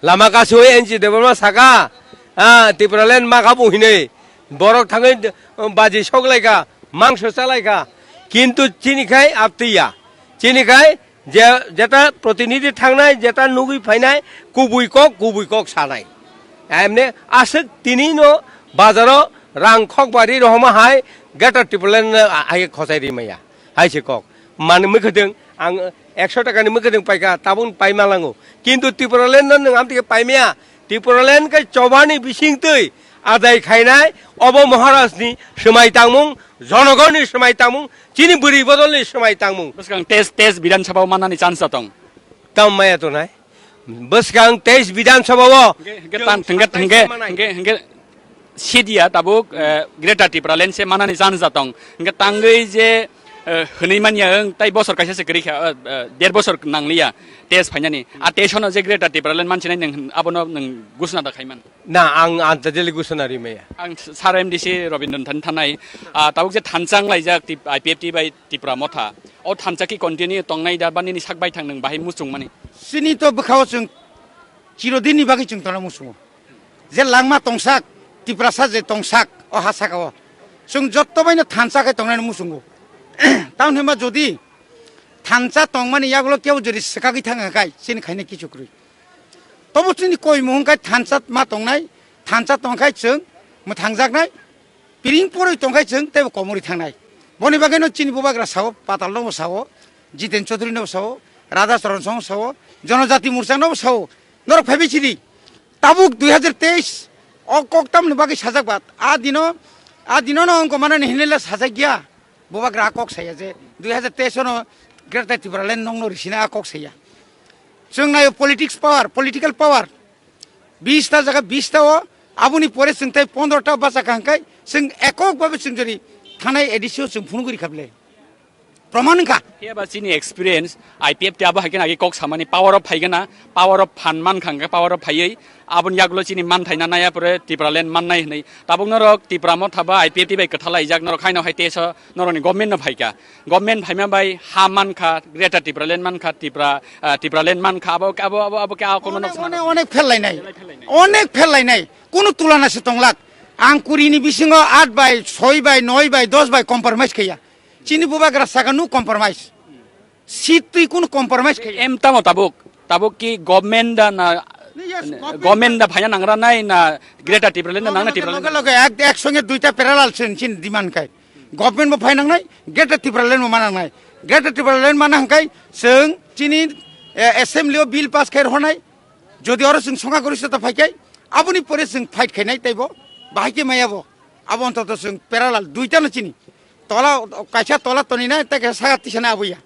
Lama kasu N C Debbarma saka, ah, Tipraland makha bo hinwi. Borok thangwi, um, baji sok laikha, mangso cha laikha. Kintu chini khai aptwi ya. Chini khai je, jeta protinidhi thangnai, jeta nugwi phainai, kubui kok, kubui kok sanai. Emne aswk tini no bazaro rang khok bari rohoma hai Greater Tipraland no, ah, hai khosai rimaya. Hai se kok. Mani mwkhwtwng ang ekso taka ni mwkhwtwng paikha, tabuk paima lango. Kintu Tipraland no nwng amtwi khe paimaya. Tipraland khe chobani bisingtwi adai khainai, obo Maharaj ni swmai tangmung, jonogor ni swmai tangmung, chini bwrwi bodol ni swmai tangmung. Bwskang teis, teis Bidhan Sabha o mannani chance tong. Tam maya tonai. Bwskang teis Bidhan Sabha o. Hingke, hingke tan, hingke, hingke, hingke, hingke, Sidia tabuk, eh, Greater Tipraland se manani chance da tong. Hingke tangwi je, eh, hwnwi manya wng, tai bosor kaisa se kwrwi kha, eh, eh, der bosor nangliya test phainani. A test hono je Greater Tipraland mansinai nwng abono nwng gusna da khaiman. Na, ang antajali gusna rimaya. Ang sar M D C Robindran than thanai, ah, tabuk je thansa wnglaijak tip-, I P F T bai Tipra Motha. O thansa ki continue tongnai da ba nini sak baithang nwng bahai muchungmani? Chini to bwkhao chwng chirodinni bagwi chwng tongna muchungo. Je langma tongsak, Tiprasa je tongsak, o ha saka o. Chwng jotto baino thansa khe tongnani muchungo. Tamoni hwnba jodi thansa tongmani yagulo kebo jodi swkagwi thangkha khai, chini khaina kichu kwrwi. Tobo chini koimung hwnkhe thansa ma tongnai, thansa tongkhai chwng mwthangjaknai, piring poroi tongkhai chwng teibo komorwi thangnai. Boni bagwino chini bubagra sao, Patal nobo sao, Jiten Chaudhury nobo sao, Radha Charan Song sao, Jonojati Morcha nobo sao, norok phaibai sidi. Tabuk dui hazar teis o kok tamni bagwi sajak ba, a dino A dino no wngkha mano ni hinwi le sajak ya. Bubagra a kok saya je dui hazar teis no Greater Tipraland nongno risina a kok saya. Chwng nayo politics power, political power. Bish ta jaga bish ta o, aboni pore chwng tai pondro ta bacha kha hwnkhe chwng ekok babe chwng jori thanai A D C o chwng phunugwi rikha ble. Proman wngkha. Phiya ba chini experience, I P F T abo hai khe agi kok samani power of phaigana, power of phan man kha hwnkhe power of phaiwi, aboni yagulo chini manthai na naya pore Tipraland mannai hinwi. Tabuk norok Tipra motha ba I P F T bai kwthalaijak, norok haino hai teso norokni government no phaikha. Government phaima bai ha mankha, Greater Tipraland mankha, Tipra, ah, Tipraland mankha, abo, abo, abo, abo khe a kono Onek, nok onek, onek phel lainai. Onek phel lainai. Kunu tulana se tonglak. Ang kuri ni bisingo aat bai, soi bai, noi bai, dos bai compromise khaiya. Chini bubagra saka no compromise. Seat twi kunu compromise khaiya. Em tamo tabuk, tabuk ki government da na, Yes, government government da phaina nangra nai na Greater Tipraland da nangna Tipraland? Loge loge ek, ek songe duita parallel sin, sin demand khai. Government bo phai nangnai, Greater Tipraland bo ma nangnai. Greater Tipraland ma nang khai, chwng chini, eh, assembly o bill pass khai rw nai. Jodi oro chwng songha goristo ta phai khai, aboni pore chwng fight khainai taibo, bahai khe maya bo. Abo ontoto chwng parallel duita no chini. Tola, kaisa tola toni nai, tei kaisa saka tisa nai aboya.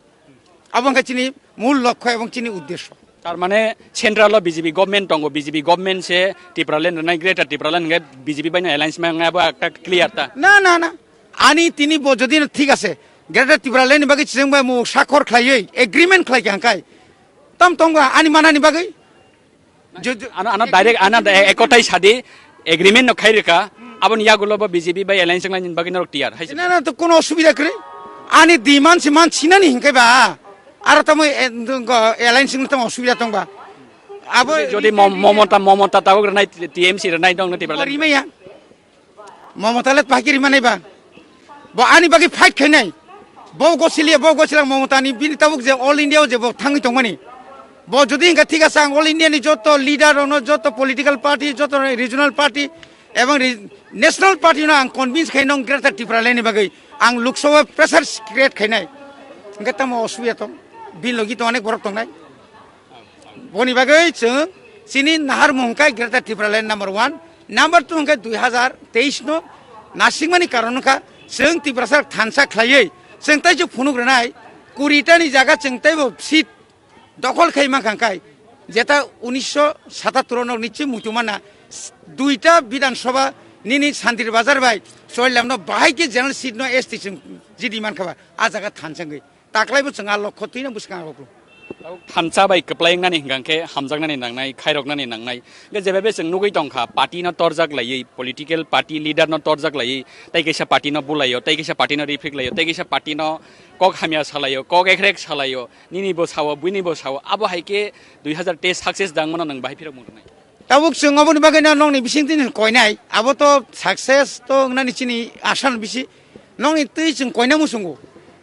Abo wngkha chini mul lokho ebong chini uddesho. Tar mane central o B J P government tongo, B J P government se Tipraland rwnai, Greater Tipraland hwnkhe B J P bai no alliance ma wngnai, abo ekta clear ta? Na, na, na. Ani tini bo jodi no thik ase, Greater Tipraland ni bagwi chwng bai mo sakhor khlaiwi agreement khlai kha hwnkhe tam tongba ani manani bagwi? Jo-, jo-, Ano, ano direct, ano da-, ekotai sadi agreement no khai rwkha, aboni yagulo bo B J P bai alliance wnglaini bagwi norok tiyar hai se. Na, na, to kono osubida kwrwi. Ani demand se man sinani hinkai ba. Aro tamo, eh, go-, alliance wngna tamo osubida tongba. Abo Jodi Mom-, Momota, Momota tabuk rwnai, T M C rwnai dong no Tipraland. Rimaya. Mamata le pahikiri manai ba. Bo ani bagwi fight khainai. Bo gosiliya, bo gosilang Mamata ni bini tabuk je all India o je bo thangwi tongmani. Bo jodi hinka thik asa ang all India ni joto leader rokno, joto political party, joto regional party ebong re-, national party no ang convince khai nong Greater Tipraland ni bagwi ang Lok Sabha pressure create khainai. Hinka tamo osubida tong. Bini logi to onek borok tongnai. Boni bagwi chwng chini naharmung hwnkhe Greater Tipraland number one, number two hwnkhe dui hazar teis no nasingmani karon wngkha chwng Tiprasa thansa khlaiwi chwng tei se phunuk rwnai kuri ta ni jaga chwng teibo seat dokhol khai mankha hwnkhe jeta unisho satattor no nichi muitu mana duita Bidhan Sabha nini Santir Bazar bai Choilamno bahai khe general seat no S T chwng jidi mankha ba a jaga thansa wngwi. Taklaibo chwng a lokho twino bwskango. Thansa bai kwplai wngnani hwnkha khe hamjaknani nangnai, khairoknani nangnai. Hwnkhe jebabe chwng nugwi tongkha, party no torjak laiwi, political party leader no torjak laiwi, tei kaisa party no bulaio, tei kaisa party no rifrik laio, tei kaisa party no kok hamya salaio, kok ekrek salaio, nini bo sao, buini bo sao, abo hai khe dui hazar teis success dangmano nwng bahai phirok mung rwnai. Tabuk chwng oboni bagwi no nokni bising tini koinai, abo to success to wngnani chini asa no bisi, nokni twi chwng koina muchungo.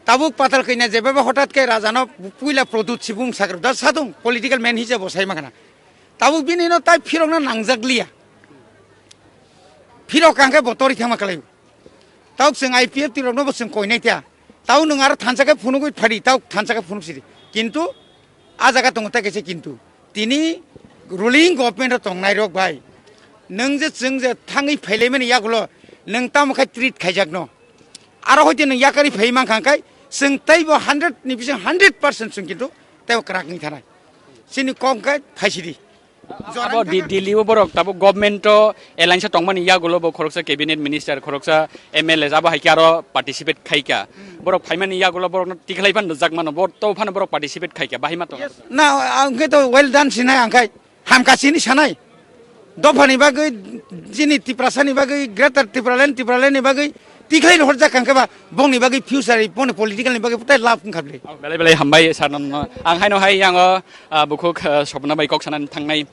Tabuk patal koina jebeba hotat khe raja no puila Pradyut Sibung sakra da sadung political man hijab bo sai makhana. Tabuk bini no tai phirok no nangjak liya. Phirok kangkhe bo tori thangma kalai. Tabuk chwng I P F T rok no bo chwng koinai ta. Tabuk nwng aro thansa khe phunugwi phadi, tabuk thansa khe phunuk sidi. Kintu a jaga tongo tei kaisa kintu. Tini ruling government o tongnai rok bai, nwng je chwng je thangwi phailaimani yagulo nwng tamo khai treat khaijakno. Aro hoite nwng yakari phai mankha khai chwng teibo hundred ni bising hundred percent chwng kintu teibo kwrak wngwi thanai. Chini kok khai phaisidi. Abo Di-, Delhi o borok tabuk government o alliance tongmani yagulo bo khoroksa cabinet minister, khoroksa M L A abo hai khe aro participate khai kha. Borok phaimani yagulo borokno tikhlai phano rwjak mano, bo to phano borok participate khai kha, bahai ma tong. Yes. Na, ang khe to well done sinai ang khai. Hamka sini sanai. Dophani bagwi, jini Tiprasani bagwi, Greater Tipraland, Tipraland ni bagwi tikhlai horjak kang khe ba, bongni bagwi future, bongni political ni bagwi tai love wngkha bwle. Oh, belai belai hambai sir no. Ang haino hai yango, ah, bukhuk, ah, Sopna bai kok sanani thangnai.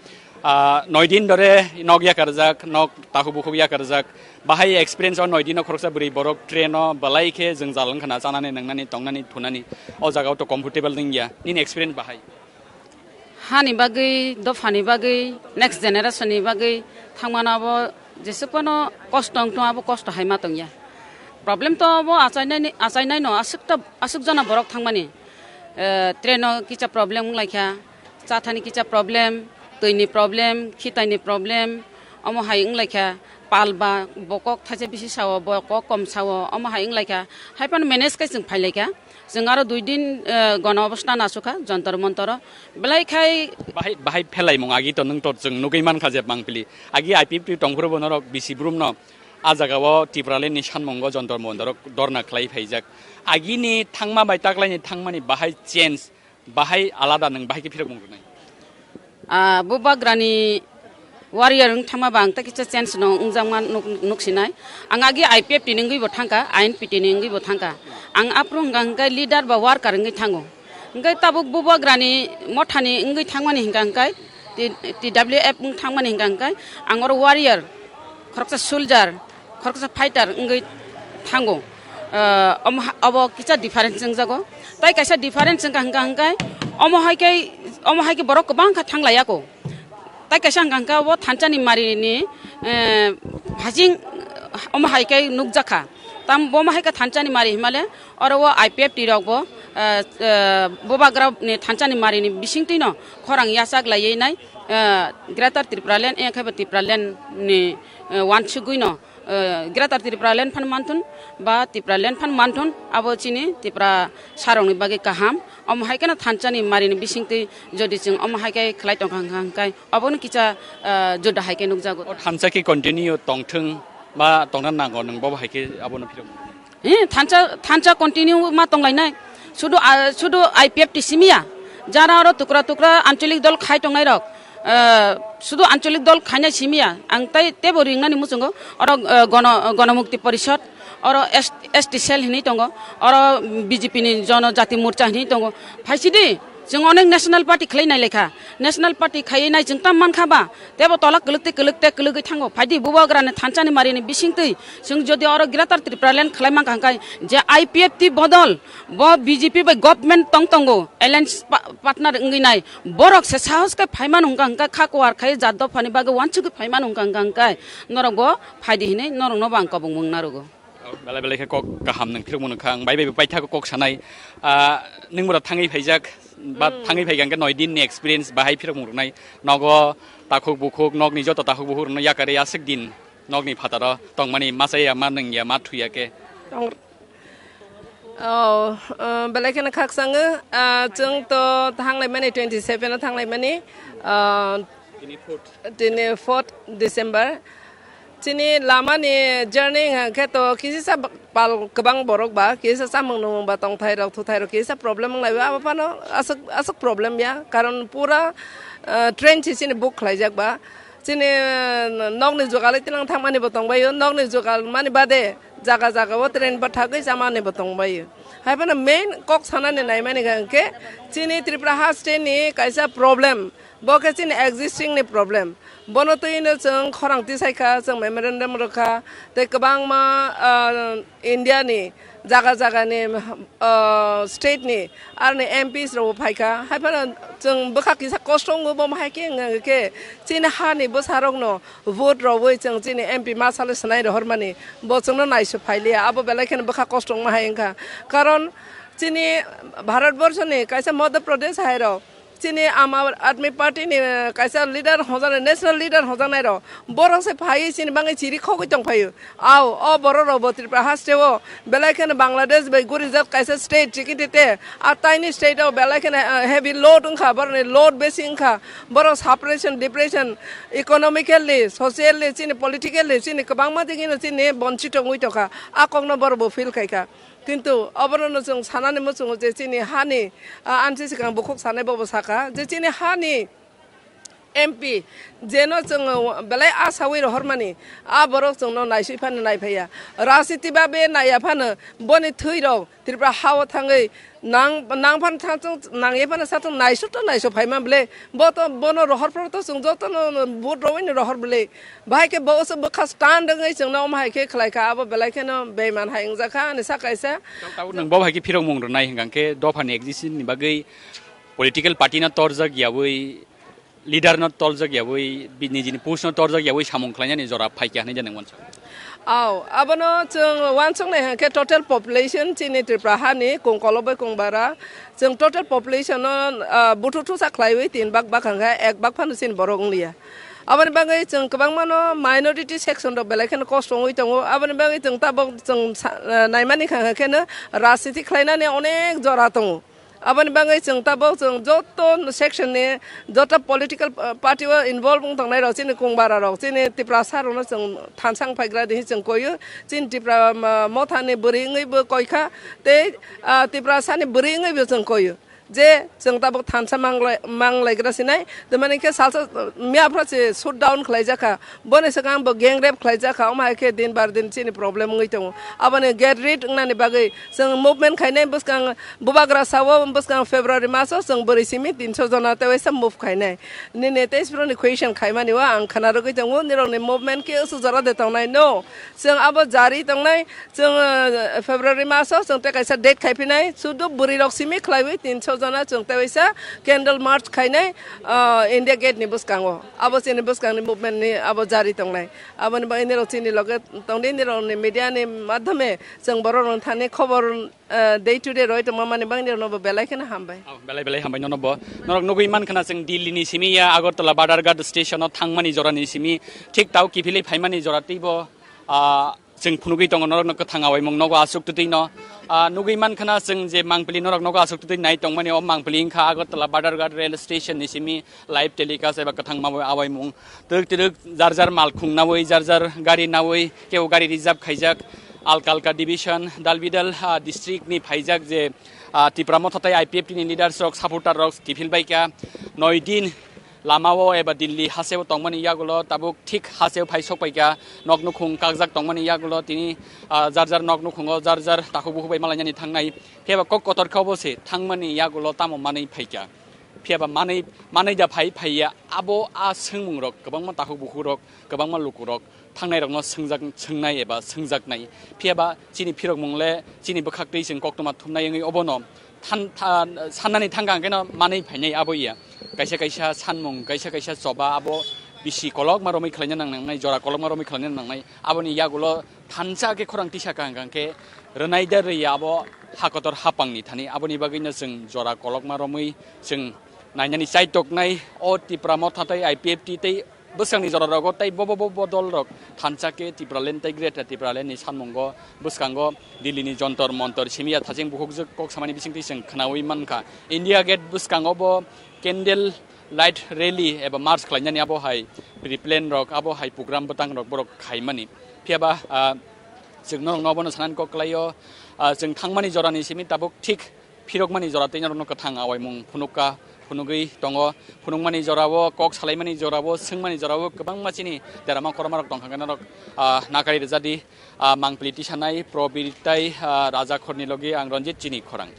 Ah, noi din dore nok yakarjak, nok tahu bukhuk yakarjak. Bahai experience o noi din o khoroksa bwrwi borok train o belai khe jwngjal wngkha na, chanani, nwngnani, tongnani, thunani. O jaga o to comfortable wngya. Nini experience bahai? Hani bagwi, dophani bagwi, next generation ni bagwi thangmano abo jesuk phano kosto wng tong, abo kosto hai ma tongya. Problem to abo achainai, achainai no aswk ta, aswk jona borok thangmani. Eh, train o kisa problem wng lai kha, chathani kisa problem, twi ni problem, khitai ni problem, Omo hai wnglaikha, pal ba bo kok thaisa bisi sao, bo kok kom sao, omo hai wnglaikha. Hai phano manage khe chwng phailaikha. Chwng aro dui din, eh, gono obosthan asukha, Jontor Montoro. Belai khai Bahai, bahai phelaimung agi to nwng to chwng nugwi mankha je bangpili. Agi I P F T tongphuru bo norok bisi brumno a jagao Tipraland ni sanmungo Jontor Montoro dorna khlai phaijak. Agini thangma bai taklaini thangmani bahai change, bahai alada nwng bahai khe phirokmung rwnai? Ah, Bubagrani warrior wng thangma ba ang tei kisa change no wngjakma nuk-, nuksinai. Ang agi I P F T ni wngwi bo thangkha, I N P T ni wngwi bo thangkha. Ang aphuru hwnkha hwnkhe leader ba worker wngwi thango. Hwnkhe tabuk Bubagrani mothani wngwi thangmani hwnkha hwnkhe, T-, T W F wng thangmani hwnkha hwnkhe, ang oro warrior, khoroksa soldier, khoroksa fighter wngwi thango. Ah, omo ha-, obo kisa difference wngjago. Tai kaisa difference wngkha hwnkha hwnkhe, omo hai khe, omo hai khe borok kwbang kha thanglaiyako. Tai kaisa hwnkha hwnkhe obo thansa ni mari ni, eh, hasing omo hai khe nukjakha. Tam bo omo hai khe thansa ni mari himale oro o I P F T rok bo, eh, eh, Bubagra ni thansa ni mari ni bisingtwi no khorang yachak laiwi nai, eh, Greater Tipraland, eh, khe bo Tipraland ni, eh, wansugwi no, eh, Greater Tipraland phan manthun ba Tipraland phan manthun, abo chini Tiprasa rok ni bagwi kaham. Omo hai kheno thansa ni mari ni bisingtwi jodi chwng omo hai khe khlai tongkha hwnkha hwnkhe obo no kisa, eh, juda hai khe nukjago. O thansa khe continue tongthwng ba tongna nango nwng bo hai khe abo no phirok. Eh, thansa, thansa continue ma tonglainai. Sudu, ah, sudu I P F T simiya. Jara oro tukra tukra ancholik dol khai tongnai rok. Eh, sudu ancholik dol khainai simiya. Ang tai tebo ringnani muchungo. Oro, eh, gono, Gonomukti Porishod, oro S-, S T cell hinwi tongo. Oro B J P ni Jonojati Morcha hinwi tongo. Phaisidi, chwng onek national party khlai nai lekha. National party khaiwi nai chwng tam mankha ba. Tebo tola kwlwk tei kwlwk tei kwlwgwi thango. Phaidi Bubagrani thansa ni mari ni bisingtwi. Chwng jodi oro Greater Tipraland khlai mankha hwnkhe je I P F T bodol bo B J P bai government tong tongo, alliance pa-, partner wngwi nai. Borok se sahos khe phaimano hwnkha hwnkhe kha kuar khai jat dophani bagwi wansugwi phaimano hwnkha hwnkha hwnkhe norok bo phaidi hinwi norok no bo ang kobong mung narugo. Belai belai khe kok kaham nwng phirokmung nukha, ang bai bai bo paithago kok sanai. Ah, nwng bwrw thangwi phaijak, ba Hmm. thangwi phaikha hwnkhe noi din ni experience bahai phirokmung rwnai. Nogo takhuk bukhuk, nokni joto takhuk bukhuk rwno yakarwi aswk din nokni phataro tongmani machaya ma nwngya ma thuya khe. Tong-, oh, uh, belai kheno khakchangwi, ah, chwng to thanglaimani twenty seven o thanglaimani, ah, Tini fourth. Tini fourth December. Chini lama ni journey hwnkha khe to kisa sa pal kwbang borok ba, kisa samung nungmung ba tongthai rok thuthai rok kisa problem wnglai ba, abo phano aswk, aswk problem ya, karon pura, ah, train si chini book khlaijak ba. Chini, ah, nokni jugal tilang thangmani bo tongbaio, nokni jugal mani bade jaga jaga o train bathagwi chamani bo tongbaio. Hai phano main kok sanani naimani hwnkhe chini Tripura ha state ni kaisa problem. Bo khe chini existing ni problem. Bono twi no chwng khorang tisai kha, chwng memorandum rwkha, tei kwbangma, ah, India ni jaga jaga ni, ah, state ni aroni M Ps rok bo phai kha. Hai phano chwng bwkha kisa kosto wngo, bo hai khe wngya khe chini ha ni bwsa rok no vote rwui chwng chini M P ma sale swnai rohor mani, bo chwng no naisuk phai liya. Abo belai kheno bwkha kosto wngma hai wngkha. Karon chini Bharat borsho ni kaisa Madhya Pradesh hai rok, chini Aam Aadmi Party ni, eh, kaisa leader hojaknai, national leader hojaknai rok, borok se phaiwi chini bagwi chiri khogwi tong phaio. Au, o borok rok bo Tripura haste o belai kheno Bangladesh bai gurijak kaisa state chikiti te, a taini state o belai kheno, eh, heavy load wngkha, borok ni load besi wngkha, borok suppression, depression, economically, socially, chini politically, chini kwbangma digi no chini bonchito wngwi tongkha, a kok no borok bo feel khai kha. Kintu obono no chwng sanani muchungo je chini hani, ah, ansi swkang bukhuk sanai bobo saka je chini hani M P jeno chwng belai asawi rohormani, a borok chwngno naisui phano naiphaiya. Rajniti babe naiya phano boni thwi rok Tripura hao thangwi nang, nang phano thang chwng nangya phano sa chwng naisuk to naisuk phaima bwle. Bo to bono rohor phano to chwng jotono vote rwui no rohor bwle. Bahai khe bo se bwkha stand wngwi chwngno omo hai khe khlai kha, abo belai kheno beiman hai wngjakha ani sa kaisa. Tabuk nwng bo hai khe phirok mung rwnai hwnkha khe dopha ni existence ni bagwi political party no torjak yawi, leader no torjak yawi, bi-, nijini post no torjak yawi samung khlainani jora phaikha hinwi je nwng uansuk. Au, abono chwng uansuknai hwnkhe total population chini Tripura hani kungkolo bai kungbara. Chwng total population no, ah, buthu thusa khlaiwi tin bak bak hwnkhe ek bak phano chini borok wngliya. Aboni bagwi chwng kwbangmano minority section rok belai kheno kosto wngwi tongo. Aboni bagwi chwng tabok chwng sa-, eh, naimani kha khe no rajniti khlainani onek jora tongo. Aboni bagwi chwng tabok chwng joto section ni joto political, eh, party o involve wng tongnai rok chini kung bara rok chini Tiprasa rokno chwng thansa wng phaigra di chwng koyo. Chini Tipra, ah, motha ni bwrwi wngwi bo koikha tei, ah, Tiprasa ni bwrwi wngwi bo chwng koyo. Je chwng tabuk thansa manglai-, manglaigra sinai, tei mani khe salsa, miya phra se shut down khlaijakha, boni swkang bo gang rape khlaijakha, omo hai khe din bar din chini problem wngwi tongo. Aboni get rid wngnani bagwi chwng movement khainai bwskang bubagra sao, bwskang February maso chwng bwrwi simi tinso jona tei waisa move khainai. Nini tei sibro ni question khaimani o ang khna rwgwi tongo, nirok ni movement khe usu jora de tongnai no, chwng abo jari tongnai. Chwng, eh, February maso chwng tei kaisa date khai phinai, sudu bwrwi rok simi khlaiwi tinso jona chwng tei waisa candle march khainai, ah, India Gate ni bwskango. Abo chini bwskangni movement ni abo jari tongnai. Aboni bagwi nirok chini loge tongdi, nirok ni media ni madhyame chwng borok rok thani khobor, eh, day to day roi tongma mani bagwi nirok no bo belai kheno hambai. Oh, belai belai hambai nono bo. Norok nugwi man khna chwng Delhi ni simi ya Agartala Badharghat station o thangmani jora ni simi thik tao kiphilwi phaimani jora tei bo, ah, Chwng phunugwi tongo norokno kwthang awaimung nogo aswk twtwi no. Ah, nugwi mankha na chwng je mangpili norok nogo aswk twtwi nai tongmani, o mangpili wngkha Agartala Badharghat rail station ni simi live telecast eba kwthang mawi awaimung. Twrwk twrwk jar jar mal khung nawi, jar jar gari nawi, kebo gari reserve khaijak, alka alka division, dal bidal, ah, district ni phaijak je, ah, Tipra Motha tei I P F T ni leaders rok, supporter rok kiphil baikha. Noi din lama o eba Delhi haseo tongmani yagulo tabuk thik haseo phai sokpaikha, nok nukhung kakjak tongmani yagulo tini, ah, jar jar nok nukhungo jar jar takhuk bukhuk bai malainani thangnai. Phiya ba kok kotor khe obo se thangmani yagulo tamo manwi phaikha. Phiya ba manwi, manwi da phai phaiya abo a swngmung rok kwbangma takhuk bukhuk rok, kwbangma luku rok thangnai rokno swngjak, swngnai eba swngjaknai. Phiya ba chini phirok mung le chini bwkhak twi chwng koktwma thumnai wngwi obono than-, tha-, sannani thangkha hwnkhe no manwi phainai abo ya. Kaisa kaisa sanmung, kaisa kaisa choba abo bisi kolokma romwi khlaina nang nangnai, jora kolokma romwi khlaina nang nangnai. Aboni yagulo thansa khe khorang tisa kha hwnkhe rwnai da rwya abo ha kotor hapangni thani. Aboni bagwino chwng jora kolokma romwi chwng nainani chaitoknai o Tipra Motha tei I P F T tei bwskangni jora rogo tei bo bo bo bo dol rok thansa khe Tipraland tei Greater Tipraland ni sanmungo bwskango Delhi ni Jontor Montor simi ya thacheng bukhukjwk kok samani bisingtwi chwng khnaui mankha. India Gate bwskango bo candle light rally eba march khlainani abo hai pre-plan rok, abo hai program bwtang rok borok khaimani. Phiya ba, ah, chwng norokno obono sanani kok kwlaio, ah, chwng thangmani jorani simi tabuk thik phirokmani jora tei norokno kwthang awaimung phunukha, phunugwi tongo. Phunukmani jorao, kok salaimani jorao, swngmani jorao kwbangma chini derama khorokma rok tongkha, norok, ah, nakari rwjadi, ah, mangpili tisanai Probir tei, ah, Raja Khorni logi ang Ranjit chini khorang.